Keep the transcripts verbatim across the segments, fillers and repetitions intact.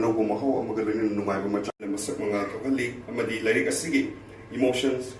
ꯑꯅꯧꯕ ꯃꯍꯥꯎ ꯑꯃꯒ ꯂꯣꯏꯅꯅ ꯅꯨꯡꯉꯥꯏꯕ ꯃꯆꯥꯛ ꯃꯁꯛ ꯃꯉꯥꯜ ꯊꯣꯛꯍꯜꯂꯤ ꯑꯃꯗꯤ ꯂꯥꯏꯔꯤꯛ ꯑꯁꯤꯒꯤ emotions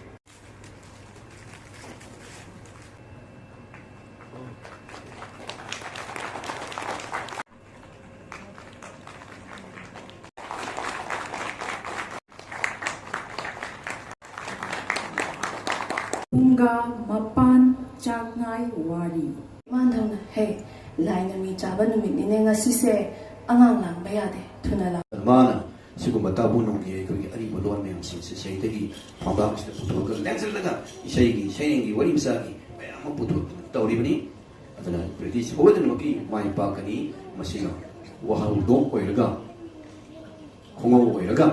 ꯄꯨꯡꯒ ꯃꯄꯥꯟ ꯆꯥꯛꯉꯥꯏ ꯋꯥꯔꯤ꯫ ꯃꯥꯟꯙꯧꯅ, ꯍꯦ, ꯂꯥꯏꯅ ꯃꯤ ꯆꯥꯕ ꯅꯨꯃꯤꯠꯅꯤꯅꯦ ꯉꯁꯤꯁꯦ, ꯑꯉꯥꯡ ꯂꯥꯡꯕ ꯌꯥꯗꯦ, ꯊꯨꯅ ꯂꯥꯛ꯫ ꯃꯥꯅ ꯁꯤꯒꯨꯝꯕ ꯇꯥꯕꯨ ꯅꯨꯡꯒꯤ ꯑꯩꯈꯣꯏꯒꯤ ꯑꯔꯤꯕ ꯂꯣꯟ ꯃꯌꯥꯝꯁꯤꯡꯁꯦ ꯁꯤꯗꯒꯤ ꯊꯧꯗꯥꯡꯁꯤꯗ ꯄꯨꯊꯣꯛꯑꯒ ꯂꯦꯡꯁꯤꯜꯂꯒ ꯏꯁꯩꯒꯤ ꯁꯩꯔꯦꯡꯒꯤ ꯋꯥꯔꯤ ꯃꯆꯥꯒꯤ ꯃꯌꯥꯝ ꯑꯃ ꯄꯨꯊꯣꯛꯇꯅ ꯇꯧꯔꯤꯕꯅꯤ꯫ ꯑꯗꯨꯅ ꯄ꯭ꯔꯤꯇꯤꯁ ꯍꯧꯒꯠꯅꯃꯛꯀꯤ ꯃꯥꯏ ꯄꯥꯛꯀꯅꯤ꯫ ꯃꯁꯤꯅ ꯋꯥꯍꯧꯗꯣꯡ ꯑꯣꯏꯔꯒ ꯈꯣꯡꯉꯧ ꯑꯣꯏꯔꯒ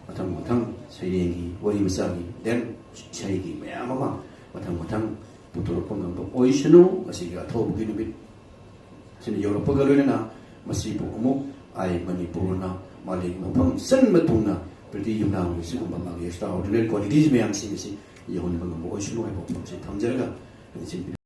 ꯃꯊꯪ ꯃꯊꯪ ꯁꯩꯔꯦꯡꯒꯤ ꯋꯥꯔꯤ ꯃꯆꯥꯒꯤ ꯗꯦꯟ ꯏꯁꯩꯒꯤ ꯃꯌꯥꯝ ꯑꯃ ꯃꯊꯪ ꯃꯊꯪ ꯄꯨꯊꯣꯔꯛꯄ ꯉꯝꯕ ꯑꯣꯏꯁꯅꯨ꯫ ꯉꯁꯤꯒꯤ ꯑꯊꯧꯕꯒꯤ ꯅꯨꯃꯤꯠ ꯑꯁꯤꯅ ꯌꯧꯔꯛꯄꯒ ꯂꯣꯏꯅꯅ ꯃꯁꯤꯕꯨ ꯑꯃꯨꯛ ꯑꯩ ꯃꯅꯤꯄꯨꯔꯅ ꯃꯥꯂꯦꯝꯒꯤ ꯃꯐꯝ ꯁꯤꯟꯕ ꯊꯨꯡꯅ ꯄ꯭ꯔꯤꯇꯤ ꯌꯨꯝꯅꯥꯝꯒꯤ ꯁꯤꯒꯨꯝꯕ ꯃꯥꯒꯤ extraordinary qualities ꯃꯌꯥꯝꯁꯤꯡ ꯑꯁꯤ ꯌꯧꯍꯟꯕ ꯉꯝꯕ ꯑꯣꯏꯁꯅꯨ ꯍꯥꯏꯕ ꯋꯥꯐꯝꯁꯤ ꯊꯝꯖꯔꯒ ꯑꯩ ꯁꯤ